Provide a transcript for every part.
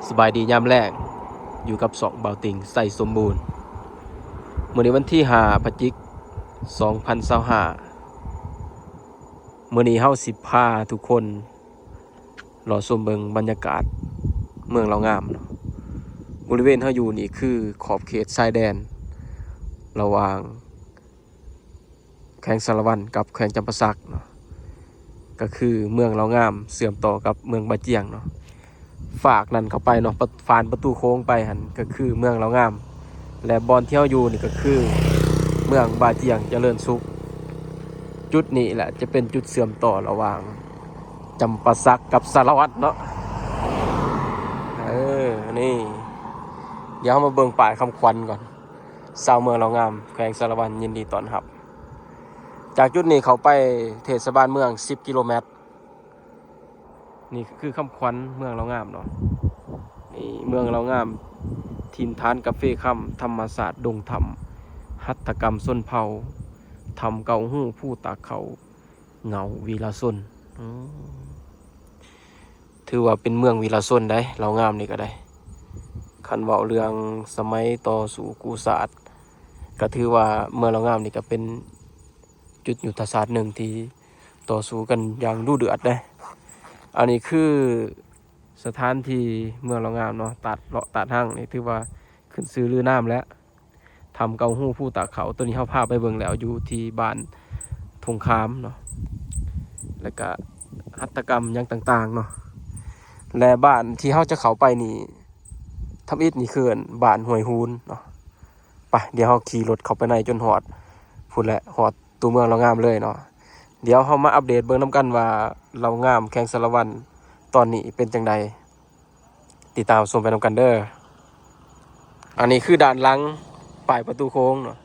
ສະບາຍດີຍາມແລງ ຢູ່ກັບຊ່ອງບ່າວຕິ່ງ ໄຊສົມບູນ. ມື້ນີ້ວັນທີຫ້າ ພະຈິກ ສອງພັນຊາວຫ້າ ມື້ນີ້ເຮົາຊິພາທຸກຄົນ ເລາະຊົມເບິ່ງບັນຍາກາດເມືອງລາວງາມເນາະ. ບໍລິເວນເຮົາຢູ່ນີ້ຄືຂອບເຂດຊາຍແດນລະຫວ່າງແຂວງສາລະວັນກັບແຂວງຈຳປາສັກເນາະ, ກໍຄືເມືອງລາວງາມເຊື່ອມຕໍ່ກັບເມືອງບາຈຽງເນາະ. ຟາກນັ້ນເຂົ້າໄປເນາະ, ປະ ຜ່ານປະຕູໂຂງໄປຫັ້ນ ກໍຄືເມືອງລາວງາມ ແລະ ບ່ອນທີ່ເຮົາຢູ່ນີ້ກໍຄືເມືອງບາຈຽງຈະເລີນສຸກ. ຈຸດນີ້ແຫຼະຈະເປັນຈຸດເຊື່ອມຕໍ່ລະຫວ່າງ ຈຳປາສັກກັບສາລະວັນເນາະ. ເອີ ນີ້ ດຽວເຮົາມາເບິ່ງປ້າຍຄຳຂວັນກ່ອນ. ຊາວເມືອງລາວງາມ ແຂວງສາລະວັນ ຍິນດີຕ້ອນຮັບ. ຈາກຈຸດນີ້ເຂົ້າໄປເທດສະບານເມືອງສິບກິໂລແມັດ. ນີ້ຄືຄຳຂວັນເມືອງລາວງາມເນາະ. ນີ້ເມືອງລາວງາມ ຖິ່ນຖານກາເຟຄຳ, ທຳມະຊາດດົງທຳ, ຫັດຖະກຳຊົນເຜົ່າ, ຖ້ຳເກົ້າຮູ, ພູຕາກເຂົາ, ເຫງົາວິລະຊົນ. ອືມ ຖືວ່າເປັນເມືອງວິລະຊົນໄດ໋ ລາວງາມນີ້ກໍໄດ້. ຄັນເວົ້າເລື່ອງສະໄໝຕໍ່ສູ້ກູ້ຊາດ ກໍຖືວ່າເມືອງລາວງາມນີ້ກໍເປັນຈຸດຍຸດທະສາດໜຶ່ງທີ່ຕໍ່ສູ້ກັນຢ່າງດຸເດືອດເດ້. ອັນນີ້ຄືສະຖານທີ່ເມືອງລາວງາມເນາະ, ຕາດເລາະຕາດຮັ່ງນີ້ຖືວ່າຂຶ້ນຊື່ລືນາມແລ້ວ. ຖ້ຳເກົ້າຮູ ພູຕາກເຂົາ ໂຕນີ້ເຮົາພາໄປເບິ່ງແລ້ວ ຢູ່ທີ່ບ້ານທົ່ງຄາມເນາະ, ແລ້ວກະຫັດຖະກຳຫຍັງຕ່າງໆເນາະ. ແລະ ບ້ານທີ່ເຮົາຈະເຂົ້າໄປນີ້ ທຳອິດນີ້ຄືບ້ານຫ້ວຍຫູນເນາະ. ໄປ ດຽວເຮົາຂີ່ລົດເຂົ້າໄປໃນຈົນຮອດພຸ້ນແຫຼະ, ຮອດຕົວເມືອງລາວງາມເລີຍເນາະ. ດຽວເຮົາມາອັບເດດເບິ່ງນຳກັນວ່າ ລາວງາມ ແຂວງສາລະວັນ ຕອນນີ້ເປັນຈັ່ງໃດ. ຕິດຕາມຊົມໄປນຳກັນເດີ. ອັນນີ້ຄືດ້ານຫຼັງປ້າຍປະຕູໂຂງເນາະ,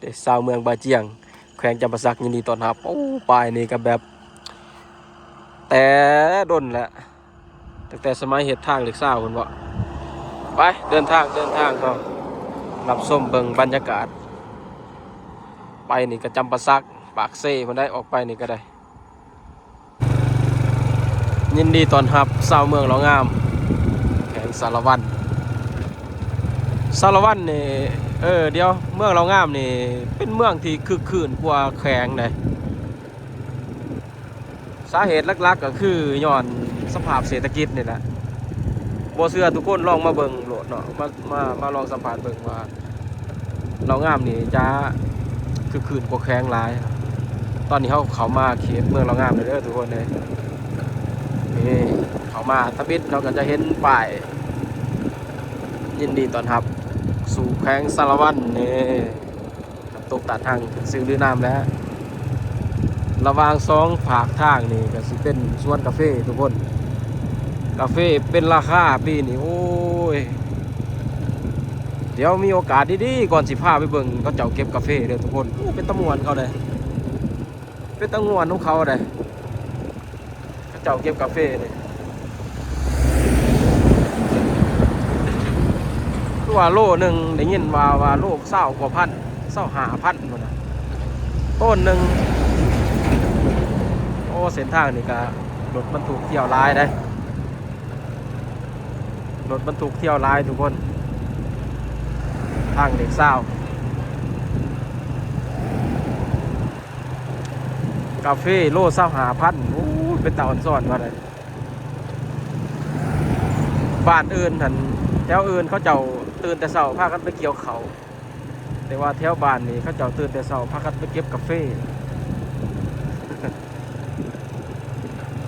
ເດ້ ຊາວເມືອງບາຈຽງ ແຂວງຈຳປາສັກ ຍິນດີຕ້ອນຮັບ. ໂອ້ ປ້າຍນີ້ກໍແບບແຕ່ດົນແຫຼະ, ຕັ້ງແຕ່ສະໄໝເຮັດທາງເລກຊາວພຸ້ນເບາະ. ໄປ ເດີນທາງ ເດີນທາງເຮົາ ຮັບຊົມເບິ່ງບັນຍາກາດ. ໄປນີ້ກໍຈຳປາສັກ ປາກເຊພຸ້ນໄດ໋, ອອກໄປນີ້ກໍໄດ້. ຍິນດີຕ້ອນຮັບຊາວເມືອງລາວງາມ ແຂວງສາລະວັນ. ສາລະວັນນີ້ ເອີ ດຽວ ເມືອງລາວງາມນີ້ເປັນເມືອງທີ່ຄຶກຄື້ນກວ່າແຂວງໃດ໋. ສາເຫດຫຼັກໆກໍຄືຍ້ອນສະພາບເສດຖະກິດນີ້ແຫຼະ. ບໍ່ເຊື່ອທຸກຄົນລອງມາເບິ່ງໂລດເນາະ, ມາ ມາ ມາລອງສຳພາດເບິ່ງວ່າ ລາວງາມນີ້ຈະຄຶກຄື້ນກວ່າແຂວງຫຼາຍ. ຕອນນີ້ເຮົາເຂົ້າມາເຂດເມືອງລາວງາມແລ້ວເດີທຸກຄົນເອີຍ. ນີ້ເຂົ້າມາທຳອິດເຮົາກໍຈະເຫັນປ້າຍ ຍິນດີຕ້ອນຮັບສູ່ແຂວງສາລະວັນ. ນີ້ ນ້ຳຕົກຕາດຮັ່ງ ຊື່ລືນາມແລ້ວ. ລະຫວ່າງສອງຟາກທາງນີ້ກໍຊິເປັນສວນກາເຟທຸກຄົນ. ກາເຟເປັນລາຄາປີນີ້ ໂອ້ຍ. ດຽວມີໂອກາດດີໆ ກ່ອນຊິພາໄປເບິ່ງເຂົາເຈົ້າເກັບກາເຟເດີທຸກຄົນ. ໂອ້ ເປັນຕາມ່ວນເຂົາເດ້, ເປັນຕາມ່ວນຂອງເຂົາເດ້. ເຂົາເຈົ້າເກັບກາເຟນີ້ ຄືວ່າໂລໜຶ່ງ ໄດ້ຍິນວ່າ ວ່າໂລຊາວກວ່າພັນ ຊາວຫ້າພັນພຸ້ນນະ ໂຕນໜຶ່ງ. ໂອ້ ເສັ້ນທາງນີ້ກະລົດບັນທຸກທ່ຽວຫຼາຍເດ້, ລົດບັນທຸກທ່ຽວຫຼາຍທຸກຄົນ. ທາງເລກຊາວ ກາເຟໂລຊາວຫ້າພັນ. ໂອ້ຍ ເປັນຕາອ່ອນຊອນວ່າໄດ໋. ບ້ານອື່ນຫັ້ນ ແຖວອື່ນເຂົາເຈົ້າຕື່ນແຕ່ເຊົ້າພາກັນໄປກ່ຽວເຂົ້າ, ແຕ່ວ່າແຖວບ້ານນີ້ເຂົາເຈົ້າຕື່ນແຕ່ເຊົ້າພາກັນໄປເກັບກາເຟ.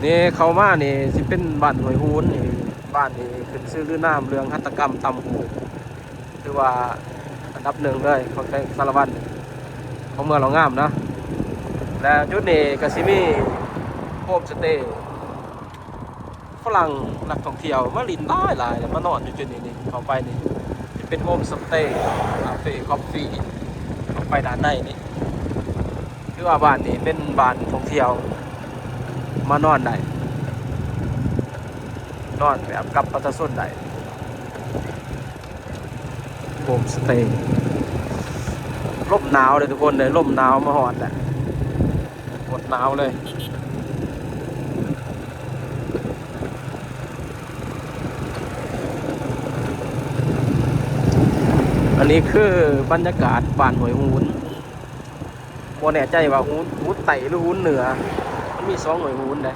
ນີ້ເຂົ້າມານີ້ຊິເປັນບ້ານຫ້ວຍຫູນນີ້, ບ້ານນີ້ຂຶ້ນຊື່ລືນາມເລື່ອງຫັດຖະກຳຕ່ຳຫູກ. ຖືວ່າອັນດັບໜຶ່ງເລີຍຂອງແຂວງສາລະວັນ ຂອງເມືອງລາວງາມນະ. ແລະ ຈຸດນີ້ກໍຊິມີໂຮມສະເຕ ຝຣັ່ງນັກທ່ອງທ່ຽວມາຫຼິ້ນຫຼາຍໆ ແລ້ວມານອນຢູ່ຈຸດນີ້. ນີ້ເຂົ້າໄປນີ້ຈະເປັນໂຮມສະເຕ ຄາເຟ ຄອບຟີ ເຂົ້າໄປດ້ານໃນນີ້. ຖືວ່າບ້ານນີ້ເປັນບ້ານທ່ອງທ່ຽວມານອນໄດ້, ນອນແບບກັບປະຊາຊົນໄດ້. ໂຮມສະເຕ ລົມໜາວເດີທຸກຄົນເດີ, ລົມໜາວມາຮອດແລ້ວ ໂຄດໜາວເລີຍ. ອັນນີ້ຄືບັນຍາກາດບ້ານຫ້ວຍຫູນ ບໍ່ແນ່ໃຈວ່າຫູນ ຫູນໃຕ້ ຫຼືຫູນເໜືອ ມັນມີສອງຫ້ວຍຫູນເດ້.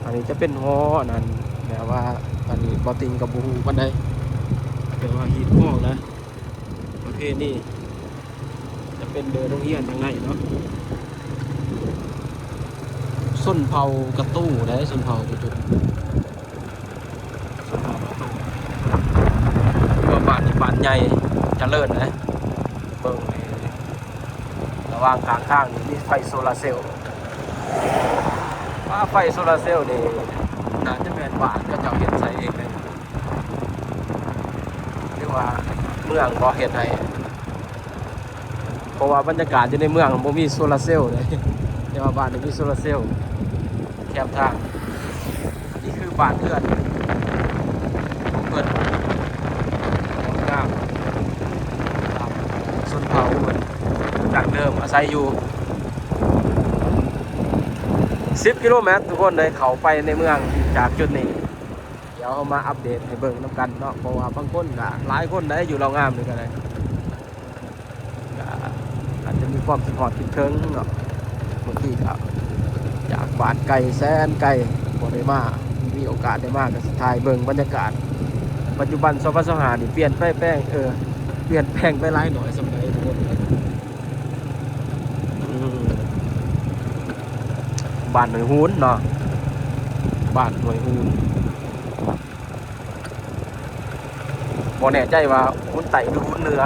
ອັນນີ້ຈະເປັນຫໍ ອັນນັ້ນ ແບບວ່າ ອັນນີ້ບໍ່ຕິງກໍບໍ່ຮູ້ປານໃດ ແຕ່ວ່າຮີດຄອງນະ ປະເພນີ ຈະເປັນເດີໂຮງຮຽນທາງໃນເນາະ ຊົນເຜົ່າກະຕູເດ້ ຊົນເຜົ່າຢູ່ຈຸດ ຊົນເຜົ່າກະຕູ ຄືວ່າບ້ານນີ້ບ້ານໃຫຍ່ຈະເລີນເດ້. ເບິ່ງນີ້ ລະຫວ່າງຂ້າງທາງນີ້ມີໄຟໂຊລາເຊວ ວ່າໄຟໂຊລາເຊວນີ້ໜ້າຈະແມ່ນບ້ານເຂົາເຈົ້າເຮັດໃສ່ເອງເດ້ ຫຼືວ່າເມືອງບໍ່ເຮັດໃຫ້ ເພາະວ່າບັນຍາກາດຢູ່ໃນເມືອງບໍ່ມີໂຊລາເຊວເດ້ ແຕ່ວ່າບ້ານນີ້ມີໂຊລາເຊວແຄມທາງ. ອັນນີ້ຄືບ້ານເຮືອນຂອງເພິ່ນ ງາມໆ ຕາມຊົນເຜົ່າເພິ່ນດັ້ງເດີມອາໄສຢູ່ ສິບກິໂລແມັດ ທຸກຄົນເອີຍ ເຂົ້າໄປໃນເມືອງຈາກຈຸດນີ້. ດຽວເຮົາມາອັບເດດໃຫ້ເບິ່ງນຳກັນເນາະ ເພາະວ່າບາງຄົນກະ ຫຼາຍຄົນໄດ້ຢູ່ລາວງາມນີ້ກະໄດ້ ກະອາດຈະມີຄວາມຄິດຮອດຄິດເຖິງເນາະ ບາງທີກະຈາກບ້ານໄກແສນໄກບໍ່ໄດ້ມາ ມີໂອກາດໄດ້ມາກະຊິຖ່າຍເບິ່ງບັນຍາກາດ. ປັດຈຸບັນສອງພັນຊາວຫ້ານີ້ປ່ຽນໄປແປງ ເອີ ປ່ຽນແປງໄປຫຼາຍໜ້ອຍສ່ຳໃດທຸກຄົນ. ອືມ ບ້ານຫ້ວຍຫູນເນາະ ບ້ານຫ້ວຍຫູນ ບໍ່ແນ່ໃຈວ່າຫູນໃຕ້ ຫຼືຫູນເໜືອ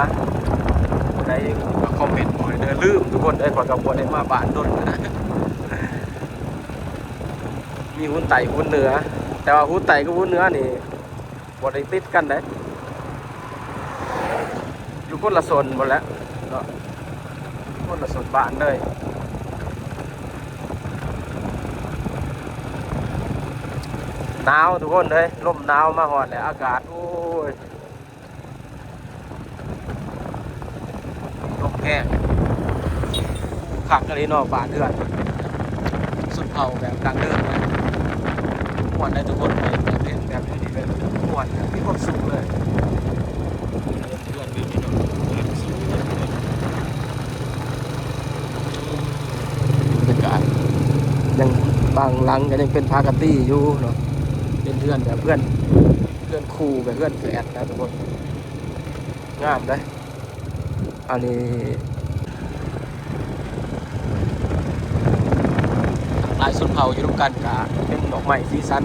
ຜູ້ໃດກໍຄອມເມັນໃຫ້ເດີ ລືມທຸກຄົນເອີຍ ຂ້ອຍກໍບໍ່ໄດ້ມາບ້ານດົນນະ ມີຫູນໃຕ້ຫູນເໜືອ ແຕ່ວ່າຫູນໃຕ້ກັບຫູນເໜືອນີ້ ບໍ່ໄດ້ຕິດກັນເດ້ ຢູ່ຄົນລະໂຊນພຸ້ນແຫຼະເນາະ ຄົນລະໂຊນບ້ານເລີຍ. ໜາວທຸກຄົນເອີຍ ລົມໜາວມາຮອດແລ້ວ ອາກາດ ໂອ້ຍ ລົມແຮງ ຄັກອີ່ຫຼີເນາະ ບ້ານເຮືອນຊົນເຜົ່າແບບດັ້ງເດີມນະ ມ່ວນເດ້ທຸກຄົນເອີຍ ແບບເຫັນແບບນີ້ແບບມ່ວນ ມີຄວາມສຸກເລີຍ ເຮືອນແບບນີ້ເນາະ ເຮືອນສູງເລີຍ ບັນຍາກາດຍັງ ບາງຫຼັງກໍຍັງເປັນຜາກະຕີຢູ່ເນາະ ເປັນເຮືອນແບບເຮືອນ ເຮືອນຄູ່ ແບບເຮືອນແຝດນະທຸກຄົນ ງາມເດ້. ອັນນີ້ຫຼາຍຊົນເຜົ່າຢູ່ນຳກັນ ກະເປັນດອກໄມ້ສີສັນ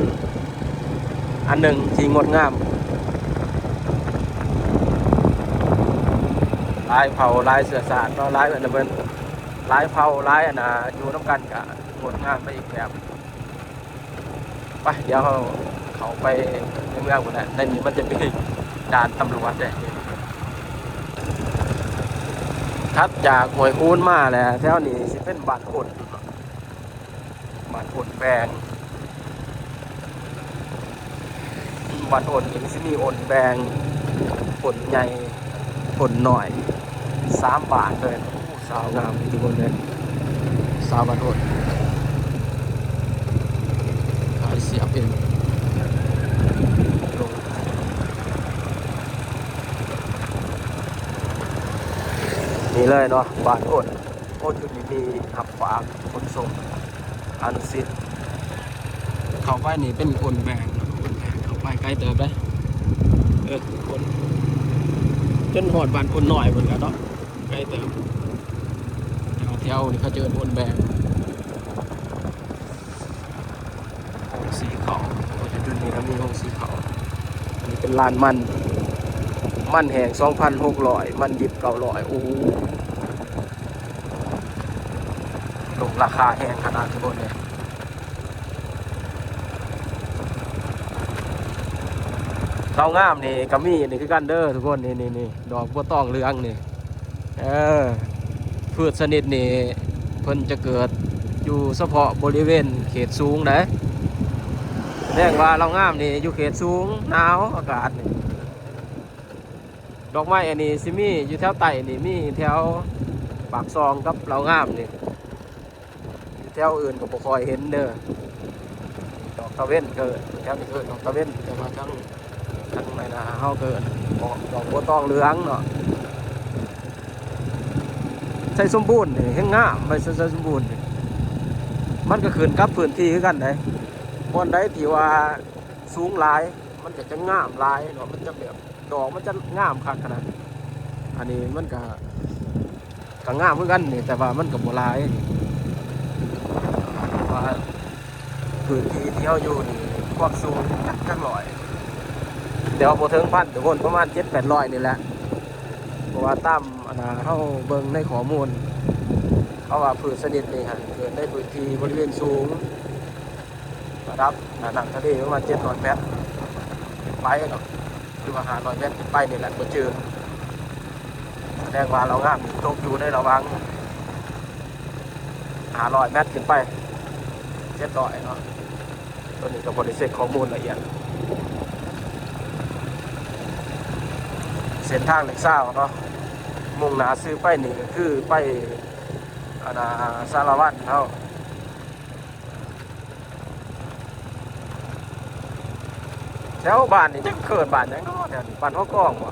ອັນໜຶ່ງທີ່ງົດງາມ ຫຼາຍເຜົ່າຫຼາຍເຊື້ອຊາດເນາະ ຫຼາຍອັນນັ້ນເພິ່ນ ຫຼາຍເຜົ່າຫຼາຍອັນນ່າ ຢູ່ນຳກັນກະງົດງາມໄປອີກແບບ. ໄປ ດຽວເຮົາເຂົ້າໄປໃນເມືອງພຸ້ນແຫຼະ ໃນນີ້ມັນຈະມີດ່ານຕຳຫຼວດເດ້. ຖັດຈາກຫ້ວຍຫູນມາແລ້ວ ແຖວນີ້ຊິເປັນບ້ານໂອນ ບ້ານໂອນແບງ ບ້ານໂອນນີ້ມັນຊິມີໂອນແບງ ໂອນໃຫຍ່ ໂອນນ້ອຍ ສາມບ້ານເລີຍ. ໂອ້ ສາວງາມທຸກຄົນເອີຍ ສາວບ້ານໂອນ ຂາຍເສຍເປັນ ນີ້ເລີຍເນາະ ບ້ານໂອນ. ໂອ້ ຈຸດນີ້ມີຮັບຝາກຂົນສົ່ງ ອານຸສິດ ເຂົ້າໄປນີ້ເປັນໂອນແບງເນາະ ໂອນແບງ ເຂົ້າໄປໄກເຕີບເດ້ ເອີ ໂອນ ຈົນຮອດບ້ານໂອນນ້ອຍພຸ້ນແຫຼະເນາະ ໄກເຕີບ ແຖວນີ້ເຂົາເອີ້ນໂອນແບງ ໂຮງສີເຂົ້າ ໂອ້ ຢູ່ຈຸດນີ້ກໍມີໂຮງສີເຂົ້າ ອັນນີ້ເປັນລານມັນ ມັນແຫ້ງສອງພັນຫົກຮ້ອຍ ມັນດິບເກົ້າຮ້ອຍ ໂອ້ ລົງລາຄາແຮງຂະໜາດທຸກຄົນເລີຍ. ເຂົາງາມນີ້ກໍມີນີ້ຄືກັນເດີທຸກຄົນ ນີ້ ນີ້ ນີ້ ດອກບົວຕອງເຫຼືອງນີ້ ເອີ ພືດຊະນິດນີ້ເພິ່ນຈະເກີດຢູ່ສະເພາະບໍລິເວນເຂດສູງໃດ ສະແດງວ່າລາວງາມນີ້ຢູ່ເຂດສູງ ໜາວ ອາກາດນີ້. ດອກໄມ້ອັນນີ້ຊິມີຢູ່ແຖວໃຕ້ນີ້ ມີແຖວປາກຊ່ອງກັບລາວງາມນີ້ ຢູ່ແຖວອື່ນກໍບໍ່ຄ່ອຍເຫັນເດີ. ດອກຕາເວັນ ເອີ ແຖວນີ້ເອີ້ນດອກຕາເວັນ ແຕ່ວ່າທາງ ທາງນັ້ນນະ ເຮົາເອີ້ນດອກ ດອກບົວຕອງເຫຼືອງເນາະ. ໄຊສົມບູນນີ້ແຮ່ງງາມ ໄປໄຊສົມບູນນີ້ ມັນກໍຂຶ້ນກັບພື້ນທີ່ຄືກັນເດ້. ບ່ອນໃດທີ່ວ່າສູງຫຼາຍ ມັນກໍຈະງາມຫຼາຍເນາະ ມັນຈະແບບ ດອກມັນຈະງາມຄັກຫັ້ນນະ. ອັນນີ້ມັນກະ ກະງາມຄືກັນນີ້ ແຕ່ວ່າມັນກະບໍ່ຫຼາຍ ເພາະວ່າພື້ນທີ່ທີ່ເຮົາຢູ່ນີ້ ຄວາມສູງຈັກ ຈັກຮ້ອຍ ແຕ່ວ່າບໍ່ເຖິງພັນທຸກຄົນ ປະມານເຈັດແປດຮ້ອຍນີ້ແຫຼະ. ເພາະວ່າຕາມ ອັນນ່າ ເຮົາເບິ່ງໃນຂໍ້ມູນ ເຂົາວ່າພືດຊະນິດນີ້ຫັ້ນ ເກີດໃນພື້ນທີ່ບໍລິເວນສູງ ລະດັບໜ້ານ້ຳທະເລປະມານເຈັດຮ້ອຍແມັດຂຶ້ນໄປເນາະ ຫຼືວ່າຫ້າຮ້ອຍແມັດຂຶ້ນໄປນີ້ແຫຼະ ບໍ່ຈື່. ສະແດງວ່າລາວງາມນີ້ຕົກຢູ່ໃນລະຫວ່າງຫ້າຮ້ອຍແມັດຂຶ້ນໄປ ເຈັດຮ້ອຍເນາະ. ໂຕນີ້ກໍບໍ່ໄດ້ເຊັກຂໍ້ມູນລະອຽດ. ເສັ້ນທາງເລກຊາວເນາະ ມຸ່ງໜ້າຊື່ໄປນີ້ກໍຄືໄປ ອັນນ່າ ສາລະວັນເຮົາ. ແຖວບ້ານນີ້ຈັກເອີ້ນບ້ານຫຍັງເນາະ ແຖວນີ້ ບ້ານຫົວກອງບໍ?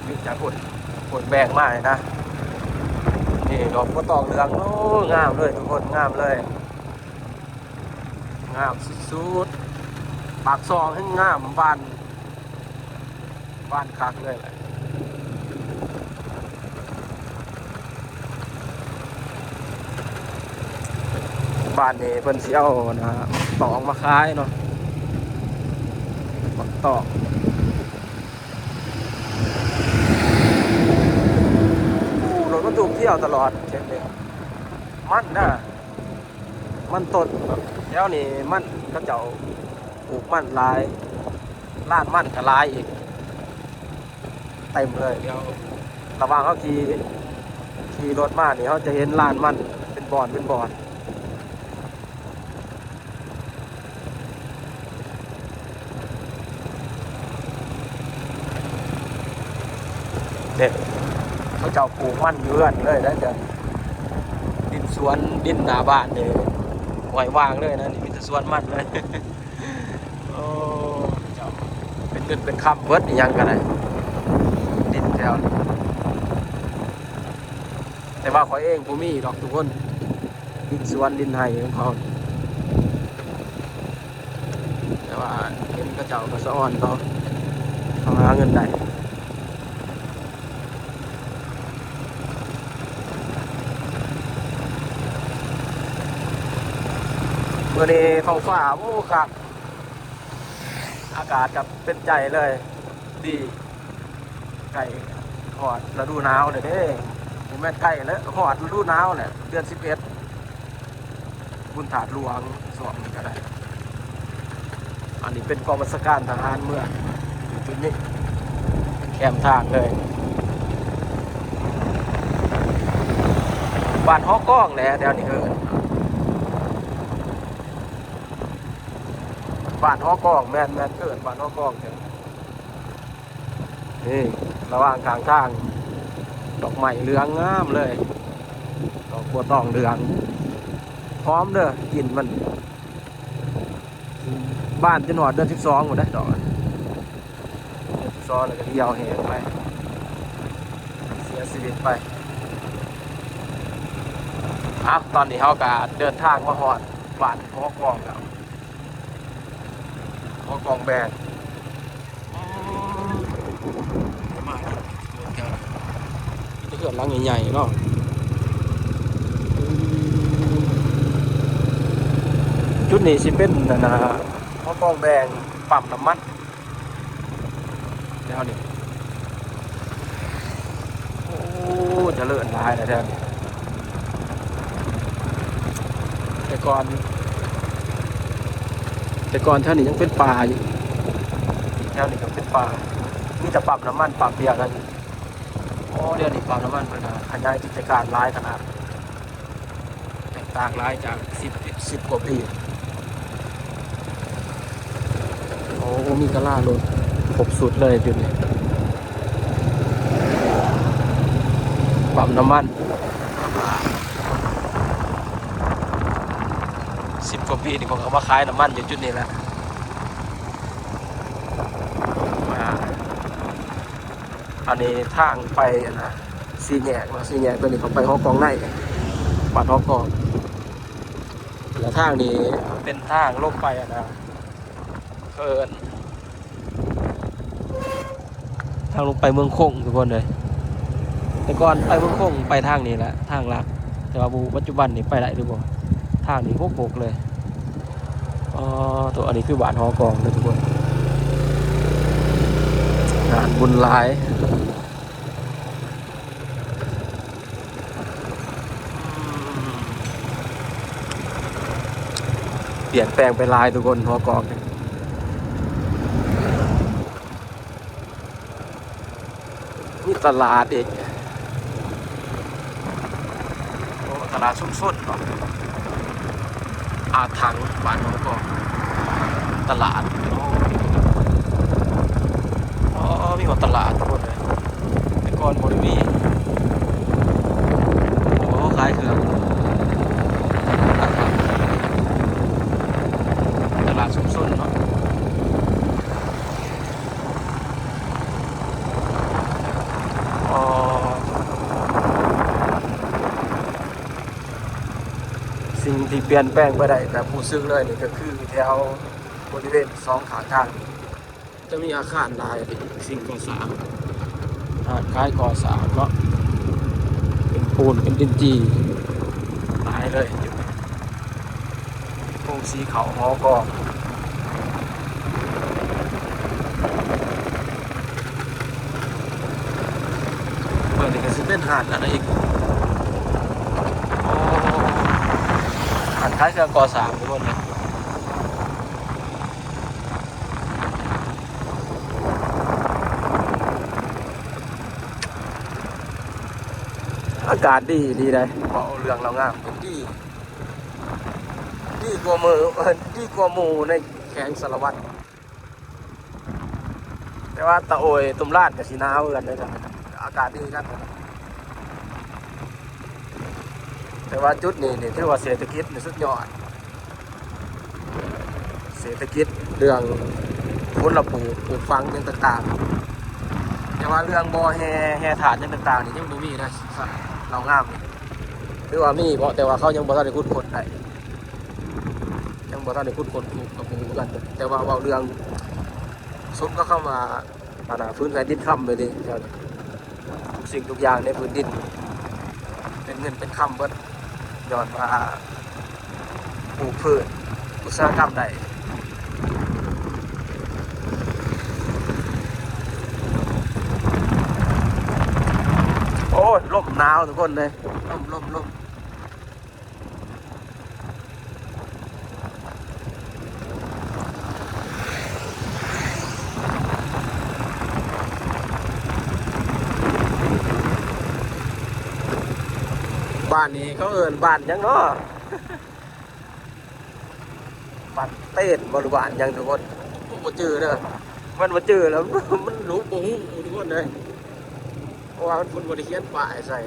ຢູ່ຈາກພຸ້ນ ພຸ້ນແບກມານີ້ນະ. ນີ້ດອກບົວຕອງເຫຼືອງ ໂອ້ ງາມເລີຍທຸກຄົນ ງາມເລີຍ ງາມສຸດໆ. ປາກຊ່ອງແຮ່ງງາມ ບ້ານ ບ້ານຄັກເລີຍແຫຼະ. ບ້ານນີ້ເພິ່ນຊິເອົາ ອັນນ່າ ຕອງມາຂາຍເນາະ ບັກຕອງ. ໂອ້ ລົດບັນທຸກທ່ຽວຕະຫຼອດເສັ້ນນີ້ ມັນນະ ມັນຕົ້ນ ແຖວນີ້ມັນ ເຂົາເຈົ້າປູກມັນຫຼາຍ ລານມັນກໍຫຼາຍອີກ ເຕັມເລີຍ. ດຽວລະຫວ່າງເຮົາຂີ່ ຂີ່ລົດມານີ້ ເຮົາຈະເຫັນລານມັນເປັນບ່ອນເປັນບ່ອນ. ເດ້ ເຂົາເຈົ້າປູກມັນຢູ່ເຮືອນເລີຍນະ ເຈົ້າ. ດິນສວນ ດິນໜ້າບ້ານນີ້ ໄວ້ວ່າງເລີຍນະ ນີ້ມີແຕ່ສວນມັນເລີຍ. ໂອ້ ເຈົ້າ ເປັນເງິນເປັນຄຳເບິດ ອີ່ຫຍັງກໍໄດ້ ດິນແຖວນີ້. ແຕ່ວ່າຂ້ອຍເອງບໍ່ມີດອກທຸກຄົນ ດິນສວນດິນໄຮ່ຂອງເຂົາ. ແຕ່ວ່າເຫັນເຂົາເຈົ້າກໍສະອອນເນາະ ເຂົາຫາເງິນໄດ້. ມື້ນີ້ທ້ອງຟ້າ ໂອ້ ຄັກ ອາກາດກໍເປັນໃຈເລີຍ ດີ. ໃກ້ຮອດລະດູໜາວແລ້ວເດ້ ບໍ່ແມ່ນໃກ້ແລ້ວ ຮອດລະດູໜາວແລ້ວ ເດືອນສິບເອັດ ບຸນທາດຫຼວງ ຊ່ວງນີ້ກໍໄດ້. ອັນນີ້ເປັນກອງບັນຊາການທະຫານເມືອງ ຢູ່ຈຸດນີ້ ແຄມທາງເລີຍ. ບ້ານຫໍກອງແຫຼະ ແຖວນີ້ເອີ້ນ ບ້ານຫໍກອງ ແມ່ນ ແມ່ນ ເອີ້ນບ້ານຫໍກອງແທ້. ນີ້ ລະຫວ່າງຂ້າງທາງ ດອກໄມ້ເຫຼືອງງາມເລີຍ ດອກບົວຕອງເຫຼືອງ ຫອມເດີ້ ກິ່ນມັນ ບານຈົນຮອດເດືອນສິບສອງພຸ້ນເດ້ ດອກ ເດືອນສິບສອງແລ້ວກໍຫ່ຽວແຫ້ງໄປ ເສຍຊີວິດໄປ. ເອົາ ຕອນນີ້ເຮົາກໍເດີນທາງມາຮອດບ້ານຫໍກອງແລ້ວ ຫົວກອງແບງ ເຮືອນຫຼັງໃຫຍ່ໆເນາະ. ຈຸດນີ້ຊິເປັນ ອັນນ່າ ຫົວກອງແບງ ປ້ຳນ້ຳມັນ ແນວນີ້. ໂອ້ ຈະເລີນຫຼາຍແລ້ວແຖວນີ້. ແຕ່ກ່ອນ ແຕ່ກ່ອນແຖວນີ້ຍັງເປັນປ່າຢູ່ ແຖວນີ້ກໍເປັນປ່າ ມີແຕ່ປ້ຳນ້ຳມັນປ້ຳດຽວເທົ່ານັ້ນ. ໂອ້ ດຽວນີ້ປ້ຳນ້ຳມັນເພິ່ນກໍຂະຫຍາຍກິດຈະການຫຼາຍຂະໜາດ. ແຕກຕ່າງຫຼາຍຈາກສິບ ສິບກວ່າປີ. ໂອ້ ມີກະລາລົດຄົບຊຸດເລີຍຈຸດນີ້ ປ້ຳນ້ຳມັນ. ສິບກວ່າປີນີ້ ເຂົາກໍມາຂາຍນ້ຳມັນຢູ່ຈຸດນີ້ແຫຼະ. ອັນນີ້ທາງໄປອັນນະ ສີ່ແຍກເນາະ ສີ່ແຍກໂຕນີ້ເຂົ້າໄປຫໍກອງໃນ ວັດຫໍກອງ. ແລ້ວທາງນີ້ເປັນທາງລົງໄປອັນນະ ເອີ້ນ ທາງລົງໄປເມືອງຄົງທຸກຄົນເອີຍ. ແຕ່ກ່ອນໄປເມືອງຄົງໄປທາງນີ້ແຫຼະ ທາງຫຼັກ ແຕ່ວ່າບໍ່ຮູ້ປັດຈຸບັນນີ້ໄປໄດ້ຫຼືບໍ່ ທາງນີ້ຫົກໆເລີຍ. ອໍ ໂຕ ອັນນີ້ຄືບ້ານຫໍກອງເດີທຸກຄົນ ງານບຸນຫຼາຍ. ປ່ຽນແປງໄປຫຼາຍທຸກຄົນ ຫໍກອງນີ້ ມີຕະຫຼາດອີກ ໂອ້ ຕະຫຼາດຊຸມຊົນເນາະ ອາຖັງ ບ້ານເຮົາກໍຕະຫຼາດ ໂອ້ ມີຮອດຕະຫຼາດທຸກຄົນເອີຍ ແຕ່ກ່ອນບໍ່ໄດ້ມີ ໂອ້ ເຂົາຂາຍເຄື່ອງ ອາຖັງ ຕະຫຼາດຊຸມຊົນເນາະ. ອໍ ສິ່ງທີ່ປ່ຽນແປງໄປໄດ້ແບບຮູ້ສຶກເລີຍນີ້ກໍຄືແຖວບໍລິເວນສອງຂ້າງທາງນີ້ ຈະມີອາຄານຫຼາຍ ສິ່ງກໍ່ສ້າງ ຮ້ານຂາຍກໍ່ສ້າງເນາະ ເປັນປູນເປັນດິນຈີ່ ຫຼາຍເລີຍ. ໂຮງສີເຂົ້າຫໍກອງ ເບິ່ງນີ້ກໍຊິເປັນຮ້ານອັນນັ້ນອີກ ໂອ້ ຮ້ານຂາຍເຄື່ອງກໍ່ສ້າງທຸກຄົນເອີຍ. ອາກາດດີ ດີໃດ໋ ເວົ້າເລື່ອງລາວງາມ ດີ ດີກວ່າມື້ ເອີ ດີກວ່າໝູ່ໃນແຂວງສາລະວັນ ແຕ່ວ່າຕາໂອຍ ຕຸ້ມລາດກໍຊິໜາວຄືກັນເດ້ ອາກາດດີຄືກັນ ແຕ່ວ່າຈຸດນີ້ນີ້ຖືວ່າເສດຖະກິດນີ້ສຸດຍອດ ເສດຖະກິດ ເລື່ອງຜົນລະປູກ ປູກຝັງຫຍັງຕ່າງໆ ແຕ່ວ່າເລື່ອງບໍ່ແຮ່ ແຮ່ທາດຫຍັງຕ່າງໆນີ້ຍັງບໍ່ມີນະ ລາວງາມນີ້ ຫຼືວ່າມີເບາະ ແຕ່ວ່າເຂົາຍັງບໍ່ທັນໄດ້ຂຸດຄົ້ນໄດ້ ຍັງບໍ່ທັນໄດ້ຂຸດຄົ້ນ ກະບໍ່ຮູ້ຄືກັນ ແຕ່ວ່າເວົ້າເລື່ອງ ສົມກັບຄຳວ່າ ອັນນ່າ ພື້ນແຜ່ນດິນຄຳເລີຍເດ້ ແຖວນີ້ ທຸກສິ່ງທຸກຢ່າງໃນພື້ນດິນ ເປັນເງິນເປັນຄຳເບິດ ຍ້ອນວ່າປູກພືດອຸດສາຫະກຳໄດ້. ໂອ້ຍ ລົມໜາວທຸກຄົນເອີຍ ລົມ ລົມ ລົມ. ບ້ານນີ້ເຂົາເອີ້ນບ້ານຫຍັງເນາະ? ບ້ານເຕນບໍ່ ຫຼືບ້ານຫຍັງທຸກຄົນ? ບໍ່ຈື່ເດີ ມັນບໍ່ຈື່ແລ້ວ ມັນຮູ້ ບໍ່ຮູ້ທຸກຄົນເອີຍ ເພາະວ່າເພິ່ນບໍ່ໄດ້ຂຽນປ້າຍໃສ່.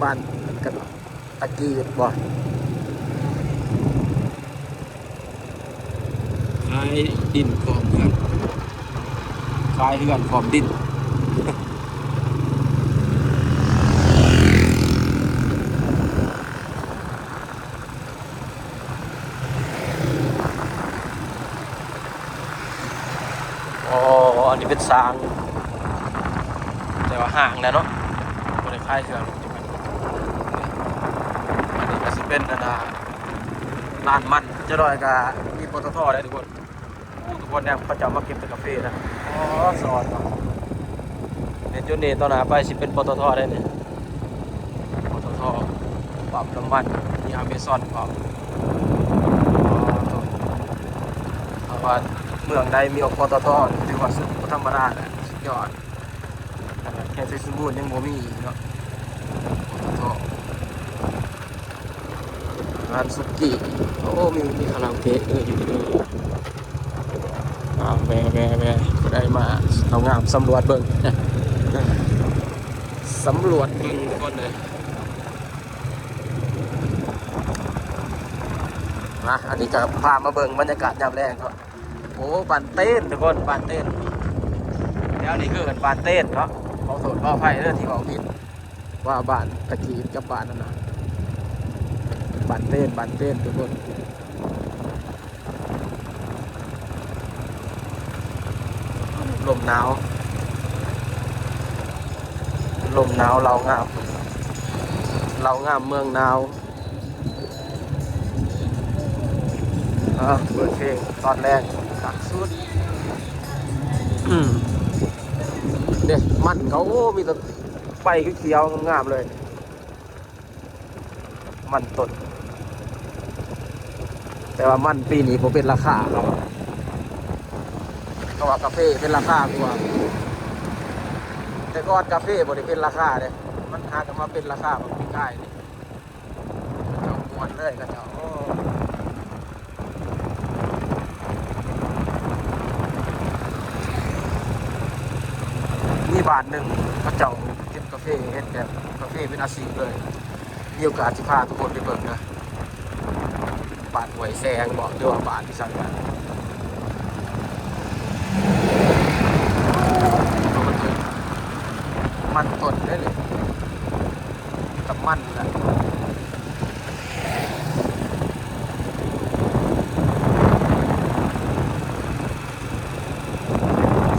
ບ້ານກັນຕະກີ້ບໍ່ ຂາຍດິນພ້ອມເຮືອນ ຂາຍເຮືອນພ້ອມດິນ. ອໍ ອັນນີ້ເປັນສາງ ແຕ່ວ່າຫ້າງແລ້ວເນາະ ບໍ່ໄດ້ຂາຍເຄື່ອງ. ອັນນີ້ກໍຊິເປັນອັນນ່າ ລານມັນ ຈັກໜ້ອຍກໍມີ ປຕທ ໄດ້ທຸກຄົນ. ໂອ້ ທຸກຄົນ ແນວເຂົາເຈົ້າມາເກັບແຕ່ກາເຟນະ. ອໍ ສອນເນາະ ເຫັນຢູ່ນີ້ ຕໍ່ໜ້າໄປຊິເປັນ ປຕທ ໄດ້ນີ້ ປຕທ ປ້ຳນ້ຳມັນ ມີອາເມຊອນພ້ອມ. ອໍ ຖ້າວ່າເມືອງໃດມີ ປຕທ ຖືວ່າສຸດ ບໍ່ທຳມະດາແຫຼະ ສຸດຍອດ. ຂະໜາດແຂວງໄຊສົມບູນຍັງບໍ່ມີເນາະ ປຕທ. ຮ້ານສຸກີ້ ໂອ້ ມີ ມີຄາຣາໂອເກະເອີຍ ຢູ່ນີ້ເອີຍ. ອ້າວ ແວ່ ແວ່ ແວ່ ຜູ້ໃດມາ ເຮົາງາມ ສຳຫຼວດເບິ່ງ ສຳຫຼວດເບິ່ງທຸກຄົນເອີຍ. ມາ ອັນນີ້ກໍພາມາເບິ່ງບັນຍາກາດຍາມແລງເນາະ. ໂອ້ ໂອ້ ບ້ານເຕນທຸກຄົນ ບ້ານເຕນ ແຖວນີ້ຄືເອີ້ນບ້ານເຕນເນາະ. ຂໍໂທດຂໍອະໄພເດີທີ່ເວົ້າຜິດ ວ່າບ້ານຕະກີດກັບບ້ານນັ້ນນະ ບ້ານເຕນ ບ້ານເຕນທຸກຄົນ. ລົມໜາວ ລົມໜາວ ເລົ່າງາມ ເລົ່າງາມເມືອງໜາວ. ອ່າ ເປີດເພງຕອນແລງຄັກສຸດ. ອືມ ເດ້ ມັນເຂົາ ໂອ້ ມີແຕ່ໃບຂຽວໆງາມໆເລີຍ. ມັນຕົ້ນ ແຕ່ວ່າມັນປີນີ້ບໍ່ເປັນລາຄາເນາະ ເພາະວ່າກາເຟເປັນລາຄາກວ່າ. ແຕ່ກ່ອນກາເຟບໍ່ໄດ້ເປັນລາຄາເດ້ ມັນຫາກະມາເປັນລາຄາບັກປີກາຍນີ້. ເຂົາເຈົ້າມ່ວນເລີຍ ເຂົາເຈົ້າ ໂອ້ ມີບ້ານໜຶ່ງເຂົາເຈົ້າເກັບກາເຟ ເຮັດແບບກາເຟເປັນອາຊີບເລີຍ. ມີໂອກາດຊິພາທຸກຄົນໄປເບິ່ງເດີ ບ້ານຫ້ວຍແສງບໍ ຫຼືວ່າບ້ານອີ່ຫຍັງນະ. ມັນຕົ້ນເດ້ນີ້ ມີແຕ່ມັນນະ.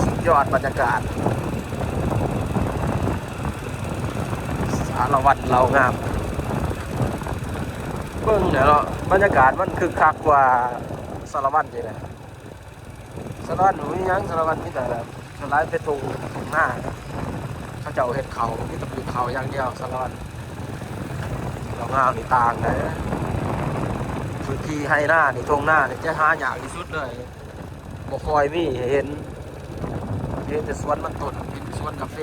ສຸດຍອດບັນຍາກາດ ສາລະວັນເລົ່າງາມ. ເບິ່ງແຫຼະເນາະ ບັນຍາກາດມັນຄຶກຄັກກວ່າສາລະວັນນີ້ແຫຼະ. ສາລະວັນບໍ່ມີຫຍັງ ສາລະວັນມີແຕ່ແບບ ສ່ວນຫຼາຍເປັນທົ່ງ ທົ່ງນາ ເຂົາເຈົ້າເຮັດເຂົ້າ ມີແຕ່ປູກເຂົ້າຢ່າງດຽວ ສາລະວັນ. ເລົ່າງາມນີ້ຕ່າງເດ້ ພື້ນທີ່ໄຮ່ນານີ້ ທົ່ງນານີ້ຈະຫາຍາກທີ່ສຸດເລີຍ. ບໍ່ຄ່ອຍມີໃຫ້ເຫັນ ເຫັນແຕ່ສວນມັນຕົ້ນ ເປັນສວນກາເຟ.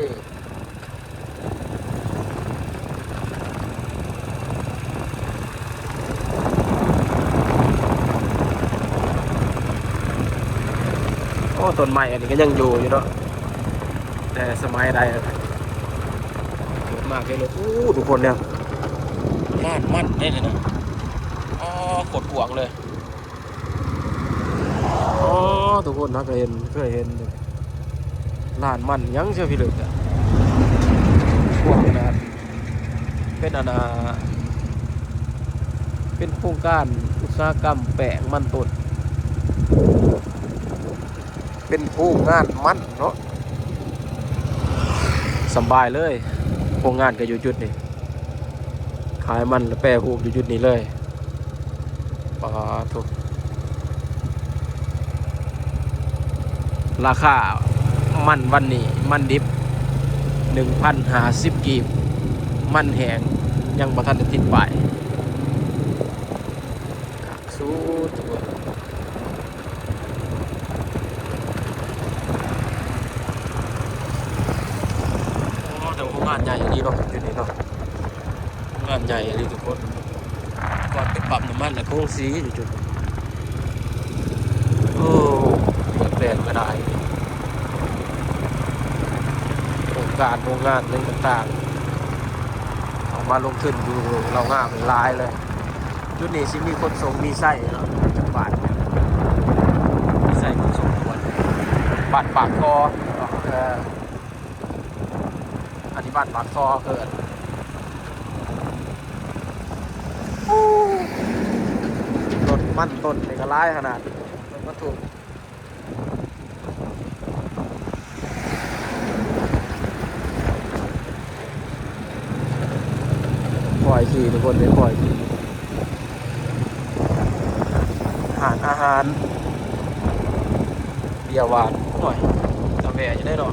ໂອ້ ຕົ້ນໄມ້ອັນນີ້ກໍຍັງຢູ່ຢູ່ເນາະ ແຕ່ສະໄໝໃດແລ້ວ ເກີດມາເຄີຍເລີຍ. ໂອ້ ທຸກຄົນ ແນວ ລານມັນເດ້ນີ້ເນາະ ອໍ ໂຄດກວ້າງເລີຍ. ອໍ ທຸກຄົນ ເຮົາກໍເຫັນ ເຄີຍເຫັນຢູ່ ລານມັນຫຍັງເຊື່ອພິລຶກອະ ພວກນັ້ນ ເປັນອັນນ່າ ເປັນໂຄງການອຸດສາຫະກຳແປ້ງມັນຕົ້ນ ເປັນໂຮງງານມັນເນາະ ສະບາຍເລີຍ ໂຮງງານກໍຢູ່ຈຸດນີ້ ຂາຍມັນແປຮູບຢູ່ຈຸດນີ້ເລີຍ. ປາໂທ້ ລາຄາມັນວັນນີ້ ມັນດິບ ໜຶ່ງພັນຫ້າສິບກີບ ມັນແຫ້ງຍັງບໍ່ທັນໄດ້ຕິດປ້າຍ. ຄັກສຸດ ໂອ້ ແຕ່ວ່າໂຮງງານໃຫຍ່ອີ່ຫຼີເນາະ ຈຸດນີ້ເນາະ. ງານໃຫຍ່ອີ່ຫຼີທຸກຄົນ ກ່ອນເປັນປ້ຳນ້ຳມັນ ແລະ ໂຮງສີຢູ່ຈຸດ ໂອ້ ເປີດແປງກໍໄດ້ ໂຄງການໂຮງງານຫຍັງຕ່າງໆ ເອົາມາລົງທຶນຢູ່ເລົ່າງາມຫຼາຍເລີຍ. ຈຸດນີ້ຊິມີຂົນສົ່ງມີໄຊເນາະ ຈາກບ້ານມີໄຊຂົນສົ່ງດ່ວນ ບ້ານປາກທໍ່ເນາະ ເອີ. ອັນນີ້ບ້ານປາກທໍ່ເອີ້ນ ລົດມັນຕົ້ນນີ້ກໍຫຼາຍຂະໜາດ ລົດບັນທຸກ ຄ່ອຍຂີ່ທຸກຄົນ ຄ່ອຍຂີ່. ຮ້ານອາຫານ ເບຍຫວານ ໂອ້ຍ ຕາແວະຢູ່ເດ້ເນາະ.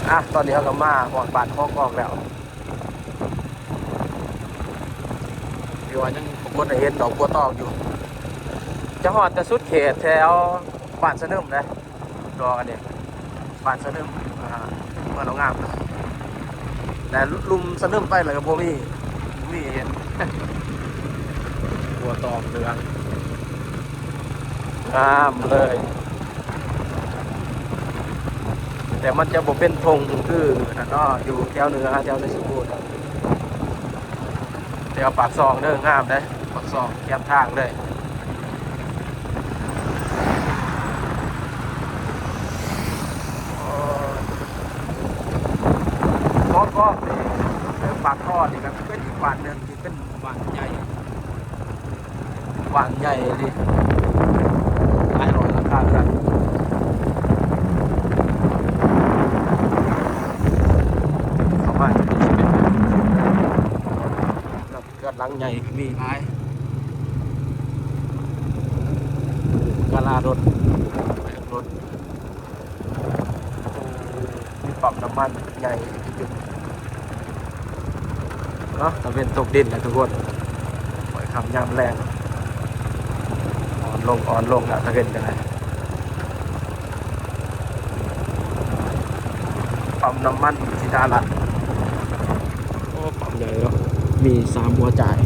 ອ່ະ ຕອນນີ້ເຮົາກໍມາຮອດບ້ານຂໍກອງແລ້ວ ທີ່ວ່າຍັງບໍ່ຄົນໄດ້ເຫັນດອກບົວຕອງຢູ່ ຈະຮອດແຕ່ສຸດເຂດແຖວບ້ານສະໜຶມເດ້. ດອກອັນນີ້ ບ້ານສະໜຶມ ອ່າ ເມືອງເລົ່າງາມ ແຕ່ລຸ່ມສະໜຶມໄປແລ້ວກໍບໍ່ມີ ບໍ່ມີເຫັນ ບົວຕອງເຫຼືອງ ງາມເລີຍ ແຕ່ມັນຈະບໍ່ເປັນທົ່ງຄືນັ້ນເນາະ ຢູ່ແຖວເໜືອ ແຖວໄຊສົມບູນ. ແຖວປາກຊ່ອງເດີ ງາມເດ້ ປາກຊ່ອງແຄມທາງເລີຍ. ເກາະກອກນີ້ ເອີ ປາກທໍ່ນີ້ກໍເປັນອີກບ້ານໜຶ່ງທີ່ເປັນບ້ານໃຫຍ່ ບ້ານໃຫຍ່ເລີຍ ຫຼາຍຮ້ອຍຫຼັງຄາເຮືອນ. ເຂົ້າມາທີ່ນີ້ຊິເປັນ ເຮືອນຫຼັງໃຫຍ່ກໍມີຫຼາຍ ກາລາລົດ ແປງລົດ ມີປ້ຳນ້ຳມັນໃຫຍ່ຢູ່ຈຸດເນາະ. ຕາເວັນຕົກດິນແລ້ວທຸກຄົນ ຄ່ອຍຄ່ຳຍາມແລງ ອ່ອນລົງ ອ່ອນລົງແລ້ວຕາເວັນກໍໄດ້. ປ້ຳນ້ຳມັນສີດາລັດ ໂອ້ ປ້ຳໃຫຍ່ເນາະ ມີສາມຫົວຈ່າຍ.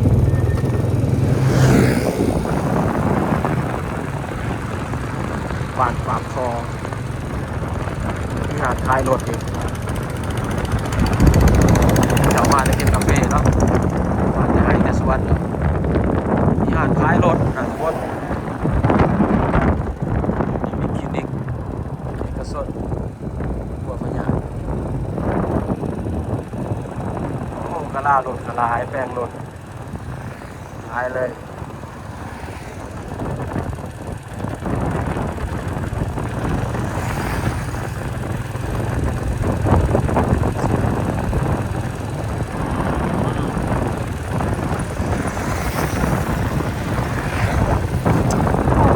ບ້ານປາກທໍ່ ມີຮ້ານຂາຍລົດອີກ ເຈົ້າມາແຕ່ກິນກາເຟເນາະ ມາແຕ່ໄຮ່ແຕ່ສວນ ມີຮ້ານຂາຍລົດນະທຸກຄົນ. ມີຄລີນິກເອກະຊົນ ກວດພະຍາດ. ໂອ້ ກະລາລົດກະຫຼາຍ ແປງລົດຫຼາຍເລີຍ.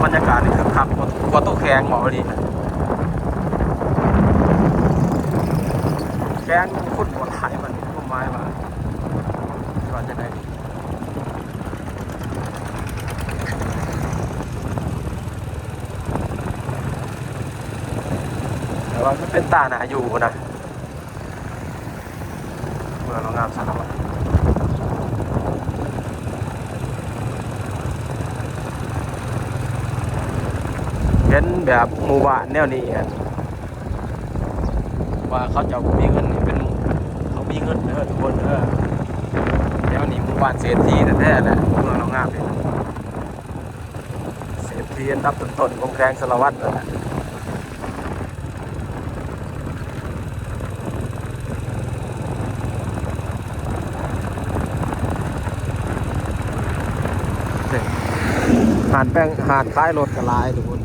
ບັນຍາກາດນີ້ຄຶກຄັກກວ່າ ກວ່າໂຕແຂງເວົ້າອີ່ຫຼີນະ ແຂງຄົນບໍ່ຫຼາຍ ມັນຄວາມໝາຍວ່າ ວ່າຈັ່ງໃດ ແຕ່ວ່າມັນເປັນຕາໜ້າຢູ່ນະ. ເມືອງເຮົາງາມສາລະວັນ ເຫັນແບບໝູ່ບ້ານແນວນີ້ ວ່າເຂົາເຈົ້າບໍ່ມີເງິນນີ້ເປັນ ເຂົາມີເງິນເດີທຸກຄົນເດີ. ແນວນີ້ໝູ່ບ້ານເສດຖີແທ້ໆແຫຼະ ເມືອງເຮົາງາມນີ້ ເສດຖີອັນດັບຕົ້ນໆຂອງແຂວງສາລະວັນນັ້ນແຫຼະ. ຮ້ານແປງ ຮ້ານຂາຍລົດກໍຫຼາຍທຸກຄົນ